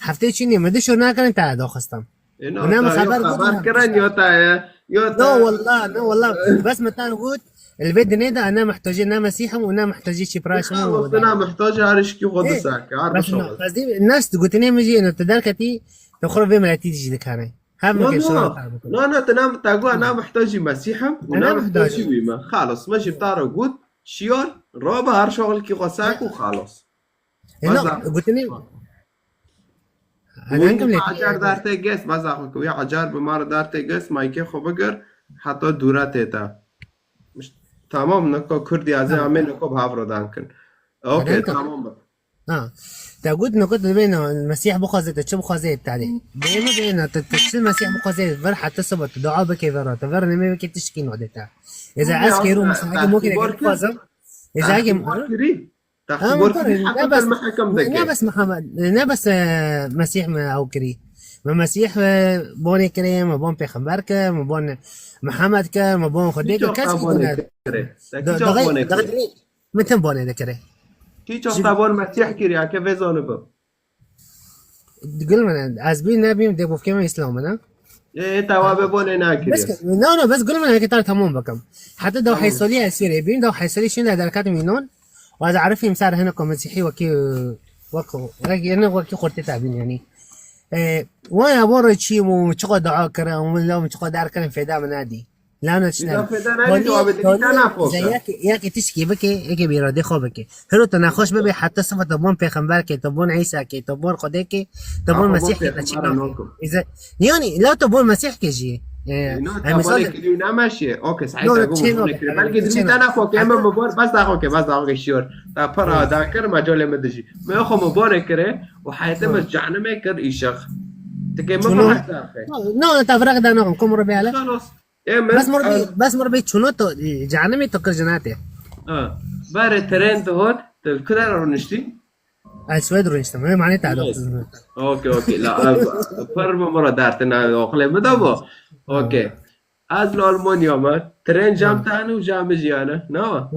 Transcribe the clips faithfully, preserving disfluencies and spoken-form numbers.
Heftê çînê me du şor nakirin te daxistim. E, na, û ne ta xeber yo xeber kirin yo ta ye. Yo ta. No wallah, no wallah. Bes me tan got, li vê dinê de ne muhtacê ne Mesîh im û ne muhtacê çî praşim im. Xalos, tu ne muhtacê her işkî xwe disake, her bişaxil. Bes dî nas gotinê min jî êno tu derketî, tu xwe vê miletî jî dikanê. Hev min şor. No, no, tu ne, ta got ne muhtacî Mesîh im û ne muhtacî wî me. Xalos, me jî ta re got, şiyar, rabe her şaxilkî xwe sak û xalos. E, no, gotinê. Wî acar dar tê gest, beza xwe ki wî acar bi mar dar tê gest, maykê xwe bigir, heta dûra tê te. Tamam, niko Kurd yazê amê, niko bi hav rodan kin. Okey, tamam bak. Ha. Te got niko tu dibê Mesîh bixwaze, tu çi bixwaze iptal e. Bê mi bê na, tu, tu çi Mesîh bixwaze, ver heta siba tu dua bike vera, tu ver nemê bike tişkî nodê te. Eza ez kêro mesela, eke mokine bixwazim. Eza eke Te xibor kirî? Te xibor kirî? Heta te mihekem dike. Ne bes Mihemed, ne bes, e, Mesîh me ew kirî. Me Mesîh, e, bonê kirê, me bon pêxember kir, me bon Mihemed kir, me bon Xwedê kir, kes kî ne. Te kî çax bonê kirê? Min tim bonê dikirê. Kî çax te bon Mesîh kirî, eke vê zanibim. Gul min, ez bî nebîm, dê bofkê me Îslam in, ha? Ê, ê, te wa be bonê nakiriye. Bes, no, no, bes gul min, eke tar tamam bikim. Heta dew heysolî ez fêrê bîm, dew heysolî şîn de derketim înon. Û ez arifîm ser hinek Mesîhî wekî, wek, wek, yani wekî xortê te bîn, yani. Ê, waya bo re çî û çiqa dua kirin, û min çiqa der kirin, fêda min nedî. Lana çi ne? Yekê tişkî bike, yekê bi îradê xwe bike. Hiro tu nexweş bibe, heta sifa tu bon pêxember ke, tu bon Îsa ke, tu bon Xwedê ke, tu bon Mesîh ke, te çi ne? Yani, la tu bon Mesîh ke jî. Em misal de. Belkî dilî te nexwe ke, em mi bor, bes daxwe ke, bes daxwe ke şiyor. Ta para da kir, me colê mi dijî. Me xwe mi bore kire, û heyetê mi cehenime kir îşex. Tike mi bor heta. No, ta viraq da naxim, kom ro bê hele. Xalos. Ê, min, bes mor bê, bes mor bê çûno to, e, cehenimê to kir cenetê. Ha, berê tren dihot, tu li ku de rûniştî? Ez Swêd rûniştim, hê manê te. Okey, okey. La, e, pir bi min re dertine oxlê min de bo. Okey. Ez li Almanya me, tren cam te hene û cam min jî hene, ne wa?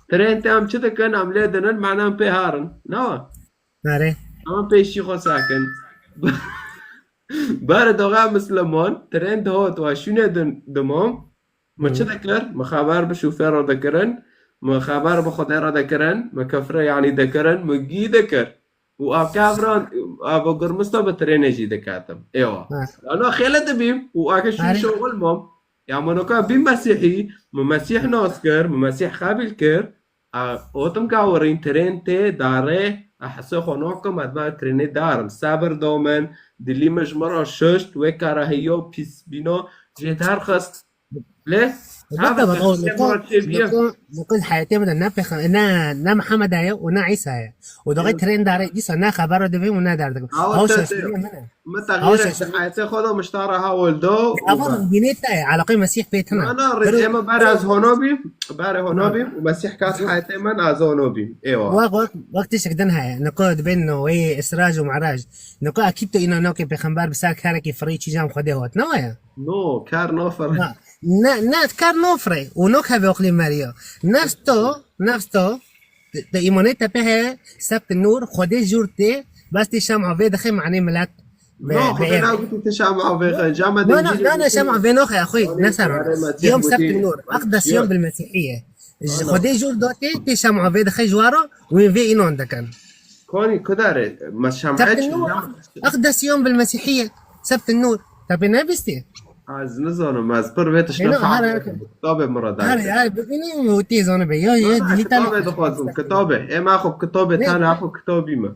Tren te em çi dikin, em lê dinin, mane em pê harin, ne wa? Erê. Em pêşî xwe sakin. Bare doxa Misliman, tren dihot wa şûnê din dimam. Mi çi dikir? Mi xeber bi şofêr re dikirin, mi xeber bi Xwedê re dikirin, mi kifre yanî dikirin, mi gî dikir. Û a kevran, a bi gurmista bi trênê jî diketim. Êwa. Ana xêle dibîm û a ke şûn şoxil mam. Ya mi noka bîm Mesîhî, mi Mesîh nas kir, mi Mesîh qebîl kir. A, otim ka werîn tren tê darê, a hesê xwe nokim, ez ba trenê darim. Sebir do min, dilî min ji min re şişt, wê karahiyo pîs bîno, jê derxist. Lê, Elbette, bak, o, niko, niko, niko heyetê min de ne pêxa-, ne, ne Mihemed heye û ne Îsa ye. Û doxê tren darê, dîsa ne xebera dibêm û ne derdikim. Awa şaşkiniya min e. Min texmînek di heyetê xwe de miştara hewil do û ava bînê te ye, eleqê Mesîh pê tune. Na, na, rêzê min ber ez hono bîm, berê hono bîm û Mesîh kat heyetê min ez hono bîm. Êwa. Wek, wek, wek tiştek din heye. Niko dibên no, wê Îsra û Mi'rac. Niko ekîd tu îna nokê pêxember bi ser kerekî firî çî cam Xwedê hot. Ne waya? No, kar nofir. Na, ne, kar nofre. Û nok heve oxlê meriya. Nefs to, nefs to, te îmanê te pê heye, sebt nur, Xwedê jûr tê, bes tê şema vê dixe manê milet. No, Xwedê nagotî te şema vê xe, cama de. No, no, no, no, şema vê noxe, xwe, ne ser. Yom sebt nur, aqdes yom bil Mesîhiye. Xwedê jûr do tê, tê şema vê dixe ji wara, wê vê înan dikin. Konî ku dare, me şema. Sebt nur, aqdes yom bil Mesîhiye, sebt nur. Te pê nebistî? Ez nizanim, ez pir vê tiştê fam. Kitabê min re dayî. Her, her bibînî û tê zanibe. Ya, ya, dilî te. Kitabê dixwazim, kitabê. Ê, me xwe kitabê te ne, xwe kitabî me.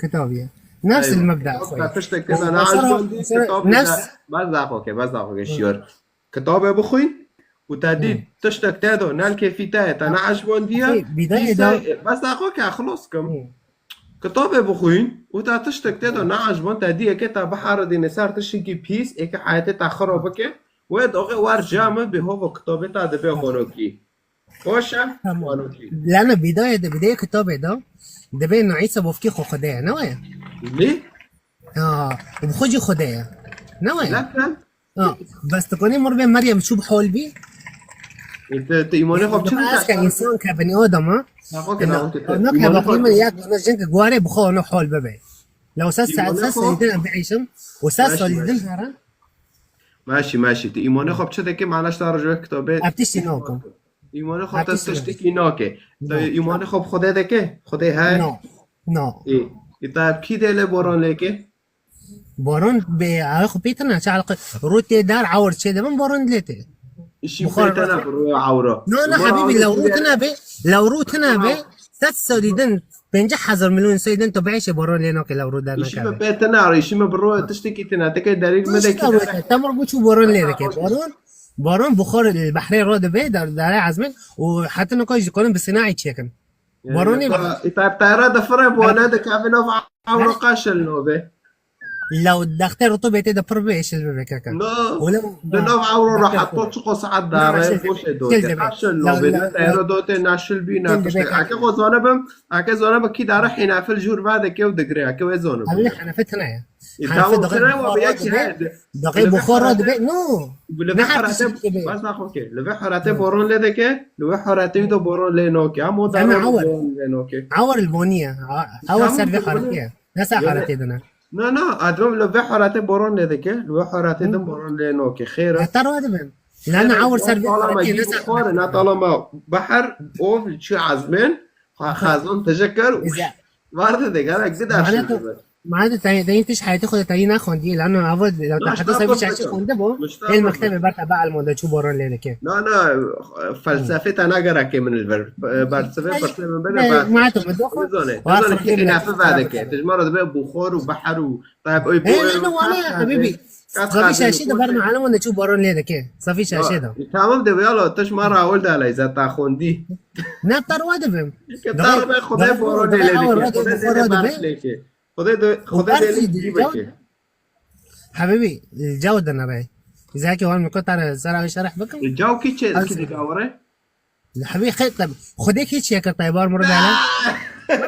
Kitabî ye. Nefs il mebda xwe. Te tiştek te de neaşbandî, kitabê te. Bes daxo ke, bes daxo ke şiyor. Kitabê bixwîn û te dî tiştek te de ne li kêfî te ye, te neaşbandiye. Bes daxo ke, xilos kim. Kitabê bixwîn û te tiştek tê de neaciban, te dî yekê te biheridîne ser tiştekî pîs, êkê heyetê te xiro bike, wê doxê wer cem bihova kitabê te dibe honokî. Xweş e? Honokî. Lana bîdayê de, bîdayê kitabê de, dibê na Îsa bofkî xwe Xwedê ye, ne waya? Lê? Ha, bi xwe jî Xwedê ye. Ne waya? Lekin Ha, bes tu konî mir bê Meryem çû bi hol bî? E, te, te îmanê xwe bi çi dike? Ez ke însan ke binî adam ha. Daxo ke, daxo ke. Ona ke baqî min ya kana jin ke guare bixo ona hol bebe. Lew ses saet ses salî din em biîşim û ses salî din herin. Maşî, maşî. Tu îmanê xwe bi çi dike? Mala ji te re ji wek kitabê. Ev tiştî nakim. Îmanê xwe te tiştekî nake. Te îmanê xwe bi Xwedê dike? Xwedê heye? No. No. Ê, ê, te bi kî dê lê boran lê ke? Boran bê, ew xwe pê tine, çi eleqe? Rû tê dar, ewr çê de bin, boran lê tê. Îşî pê tine bi rû ewra. No, no, hebîbî, lew rû tine bê, lew rû tine bê, sed salî din, pêncî hezar milyon salî din, tu biîşê boran lê nake, lew rû der nake. Îşî me pê tine, îşî me bi rû tiştekî tine, te ke delîl me de kî. Tamam, bu çû boran lê dike. Boran, boran buxar li behrê re dibe, dar, darê ezmên û heta nika jî dikarin bi sînayî çêkin. Boranê îta tayra difire bo ne dikeve nav ewroqa şil nobe. Law dextê rutubê tê de pir bê şil bibe keke. No. Di nav ewro rehet to çiqo saet dare boşê dote. Şil nobe ne tayra dote ne şil bî ne tişte. Eke xo zane bim, eke zane bim kî dare hinefil jûr ve dike û digre. Eke wê zane bim. Henefe tine ye. Henefe daxê buxar re dibe. No. Li vê heratê, bas naxwe ke. Li vê heratê boran lê dike, li vê heratê de boran lê noke. Ama o da boran lê noke. Ewr li bonî ye. Ewr ser vê heratê ye. Ne ser heratê din e. Na, na, adem li vê heratê boran lê dike, li vê heratê din boran lê noke. Xêr e. Beter wa dibin. Lana ewr ser vê heratê ne ser heratê. Na talama beher, ov, çi ezmên, xezan teşekkür. Vardı de gerek de dersin. Mane tu, mane tu tayî, tayî tiş heyetê xwe de tayî nexwendî, lano ava, lano heta sefî şaşî xwendibû, hêl mektebê ber te be elmanda çû boran lê dike. Na, na, felsefê te ne gerek e min li vir. Felsefê pirsê min bide ber. Mane tu min doxo. Nizane, nizane kî xînafî vedike. Tijmara dibe buxar û beher û tayb oy. Ê, lano wane, hebîbî. Sefî şaşî de ber me elmanda çû boran lê dike. Sefî şaşî de. Tamam de, yala, tijmara ewil de leyza ta xwendî. Ne terwa dibim. Ke tarbe Xwedê boran lê dike. Xwedê dê berf lê ke. Xwedê de, Xwedê dê lê dî bike. Hebîbî, caw de nere. Zaki wan miko tare sera şerh bikim. Caw ki çe ki digawre? Hebî xet tab. Xwedê ki çe kir taybar murad ala.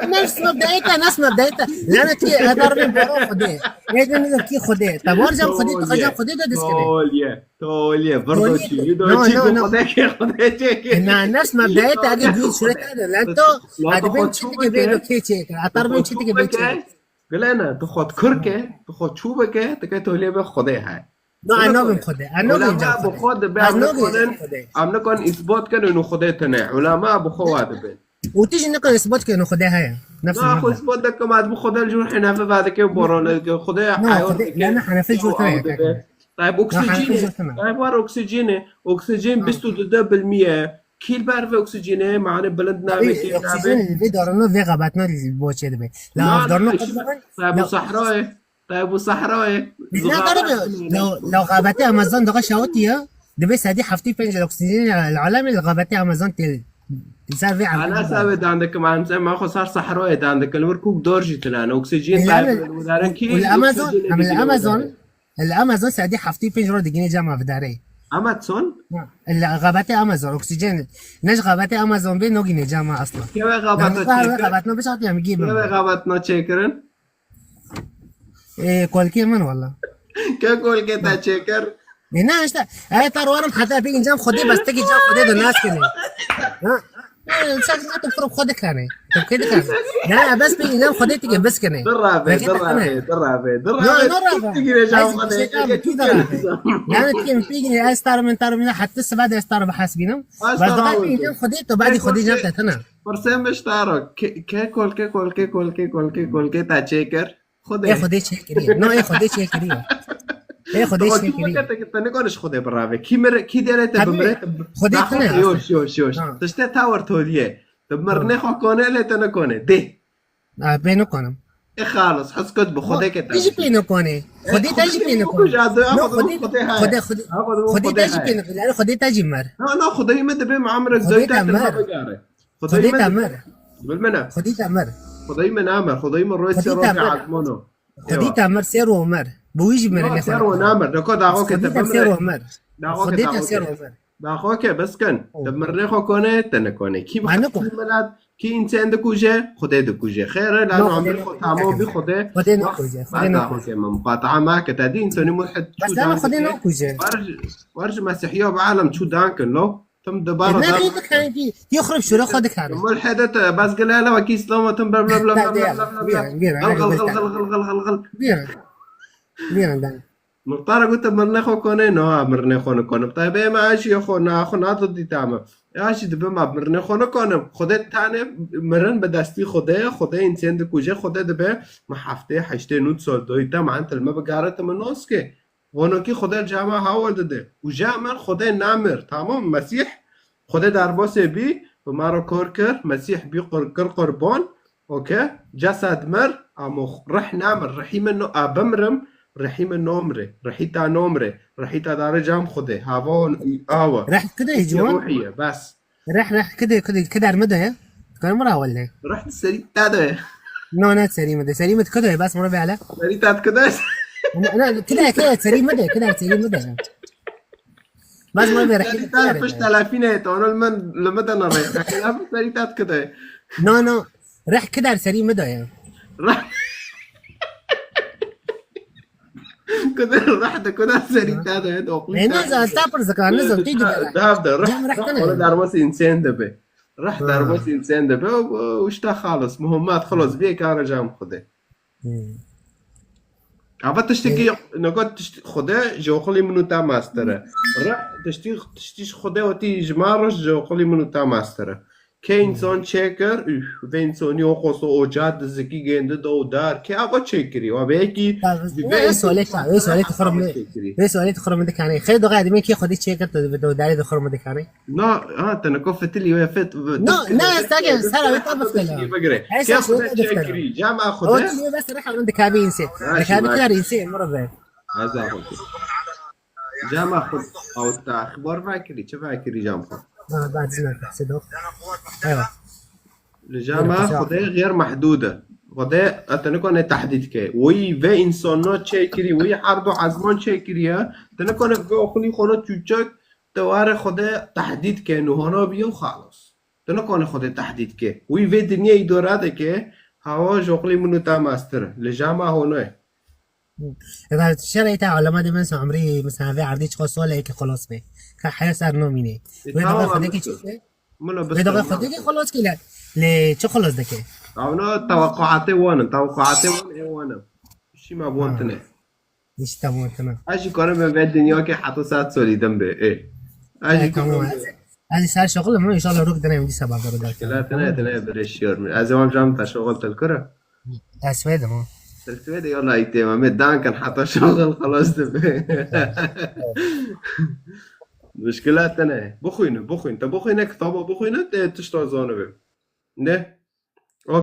Nefs mebdaî te, nefs mebdaî te. Lanet ki edar bin baro Xwedê. Êdin ki Xwedê. Tabar cam Xwedê, tu cam Xwedê de diskine. Toliye, toliye. Virdo çi, virdo çi, Xwedê ki, Xwedê ki. Na, nefs mebdaî te ege dû şurete de. Lan to, hadi ben çi ki bê do keçe. Atar ben çi ki bê çi. Gilene, tu xwe kur ke, tu xwe çû bike, tu ke tolê be Xwedê he. No, ez nabim Xwedê. Ez nabim ca Xwedê. Ez nabim Xwedê. Em nikan îsbat kin û Xwedê tune. Ulema bi xwe wa dibin. Û tu jî nikan îsbat kin û Xwedê heye. Nefs. Na, xwe îsbat dikim, ez bi Xwedê li jûr hinefe vedike û boran dike. Xwedê eyor dike. Na, Xwedê, ne, ne, henefe jûr tune. Tayyip, oksijînê. Tayyip, var oksijînê. Oksijîn bîst û du de bilmiye. Kî li ber ve oksijînê, mane bilind nabe, kî nabe. Oksijîn li vê darana vê xebatna li bo çê dibe. La avdarna qet dibe. Tayyip, bu sahra ye. Tayyip, bu sahra ye. Ne qeribe. La, la xebetê Amazon daha şawitiye. Dibe sedî heftê pênc oksijîn li alemê li xebetê Amazon tê. Ser vê. Ana sabe dandikim, em se ma xo sar sahra ye dandikim. Li wir kûk dor jî tine. Oksijîn Tayyip, li widarekî. Amazon, Amazon. Li Amazon sedî heftê pênc ro digînê cama vidarê. Amazon? Ha, li xebetê Amazon, oksijên. Ne ji xebetê Amazon bê, nogînê cama asla. Kewe xebetna çêkir? Xebetna bişatiye mi gî. Kewe xebetna çêkirin? Ê, kolkê min walla. Ke kolkê te çêkir? Ê, ne işte, ê, te rorim heta pê incam Xwedê bes, tek incam Xwedê de nas kenê. Ha? Sen ne tu pro Xwedê kanê. Tu kê dikanê. Ya, bes pê incam Xwedê tike bes kenê. Dirave, dirave, dirave, dirave. No, no, rave. Tigire cam Xwedê. Yani, kim pigine, ez tar min, tar min, hatta seba de ez tar bi hasbînim. Bas daha pê incam Xwedê, tu badî Xwedê cam te tana. Pirsê min ji te re, ke, ke kol, ke kol, ke kol, ke kol, ke kol, ke te çêkir? Xwedê. Ê Xwedê çêkiriye. No, ê Xwedê çêkiriye. Ê Xwedê çêkiriye. Te, te, te nikare ji Xwedê birave. Kî mir, kî dere te bimire, te Xwedê tine. Yoş, yoş, yoş. Tişte tawir toliye. Te mirnê xwe kone lê te nikone. Dê. Pê nikonim. Ê xalis, hez kot bi Xwedê ke te. Te jî pê nikone. Xwedê te jî pê nikone. Xwedê, Xwedê, Xwedê te jî pê nikone. Xwedê te jî mir. Na, na, Xwedê me dibe me amrek doyda te bigare. Xwedê te mir. Bil me ne. Xwedê te mir. Xwedê me namir. Xwedê me roy ser roy azmono. Xwedê te mir, ser ro mir. Bi wî jî mir. Ser ro namir. Deko daxo ke te bimre. Xwedê te ser ro mir. Xwedê te ser ro mir. Daxo ke bes kin. Te mirnê xo kone, te nikone. Kî milat, kî însan dikuje, Xwedê dikuje. Xêr e, la no amir xo tamam bi Xwedê. Xwedê nikuje. Xwedê nikuje. Muqata'a ma ke te dî însanî mulhid çû dan. Bes Xwedê nikuje. Var, var ji Mesîhiya bi alem çû dan kin lo. Tim dibara Ne dar. Xwe dikare ki, ti xwe şûra xwe dikare. Mulhede te, bas gele hele wekî Îslama tim bla bla bla bla bla bla bla. Bîran, bîran, Gal, gal, gal, gal, gal, gal, gal, gal. Bîran. Bîran dan. Muxtara gote mirinê xwe konê, no, mirinê xwe nikonim. Taybê me aşiye xwe, na xwe nato dîta me. E, aşî dibe me mirinê xwe nikonim. Xwedê tane mirin bi destî Xwedê ye, Xwedê însên dikuje, Xwedê dibe me heftê, heştê, nût sol doyî te me entel me bigare te me noske. Vonokî Xwedê li cama hawer dide. Û ja min Xwedê namir. Tamam, Mesîh Xwedê derbasê bî, bi me re kor kir, Mesîh bî qur-, kir qurban. Oke? Cesed mir, ama rih namir. Rihî min no, a bimrim, rihî min nomre. Rihî ta nomre. Rihî ta dare cam Xwedê. Hava hon awe. Reh kide Îşte ciwan? Ruhiye, bes. Reh, reh, kide, kide, kide der mi de ye? Dikare mi ra welle? Reh di serî te de ye. No, ne serî mi de. Serî mi de kide ye? Bas mi ra be hele. Serî te de kide ye? Ne, ne, kide, kide, serî mi de, kide, serî mi de. Bas mi ra be, reh, Serî te de piş telefîne ye, to, ona li min, li min de ne reh. Serî te de kide ye? No, no. Reh kide serî mi de ye. Reh. Kudir reh de, kudir serî te de, doqlî Ne, te ne, de. Zan, estağfurullah, zikran, ne zan, tî de. Dav de, reh, Cem reh reh, kene. Ona derbas însen de be. Reh Ha. derbas însen de be, û, û işte xalis, muhimmat, xalis, bir kar cam Xwedê. Hmm. Ava tiştekî, E- neka tişt-, Xwedê ji oxilî min û te mastir e. Reh, tiştî, tiştî ji Xwedê û tî ji ma roj ji oxilî min û te mastir e. Ke însan çêkir, üf, vê însanî o qoso oca dizikî gêndi do dar. Ke ava çêkirî, wa be yekî Tabii, ji vê o, o însan söyle, o söyle, ava kurum, çêkirî. Vê söyle, kurum de kane. Xeyr doğa edime ki Xwedê çêkir, to, to, dare de kurum de kane. Na, ha, te neko fitilî wê fit, No, ne, sake, sara wê ta biftela. Bigire. Ey, Ke sar Xwedê şöyle biftela. çêkirî, cema O Xwedê. ti bes reh alın dikabi inse. Ha, Dikabi şimdi. kar inse, mırı be. Eza Xwedê. Cama xwe ew te axbar vekirî, çi vekirî cam xwe? Ha, بعد سنة تحسدوه. ايوه. Li cama Xwedê xêr mehdûd e. Xwedê te nikane tehdîd ke. Wî vê însana çêkirî, wî her du ezman çêkiriye. Te nikane vê oxilî xwe çûçek te were Xwedê tehdîd ke, nuhana biyo xalos. Te nikane Xwedê tehdîd ke. Wî vê dinyê îdora dike, hawa ji oxilî min û te mastir e. Li cama hona ye. Eda şerê te alema de mesela umrî, mesela vê erdî çiqa sole ki xelas be. Ka heya ser nomîne. E, Wê tamam, daga Xwedê ki bitti. çi? Milo Wê daga bitti. Xwedê ki xelas ki le. Le çi xelas dike? Avna tewaqquatê wan in, tewaqquatê wan ê wan in. Şîma wan Ha. tine. İşte bu tine. Ez jî karim ben ve dinya ki heta saet solî din be. E. Ez jî Ey, tamam. karim Ez, ez ser şoxul mu inşallah rok dene dîsa bavdar da. Muşkila tine, tine bir şey yok. Ez wan cam ta şoxul telkura. Ez Swêd im. Te Swêd e, yala îtê me. Me dankin heta şoxul xelas dibe. Muşkila tine. Bixwîne, bixwîne. Te bixwîne, kitaba bixwîne, te tişta zanibe. Ne?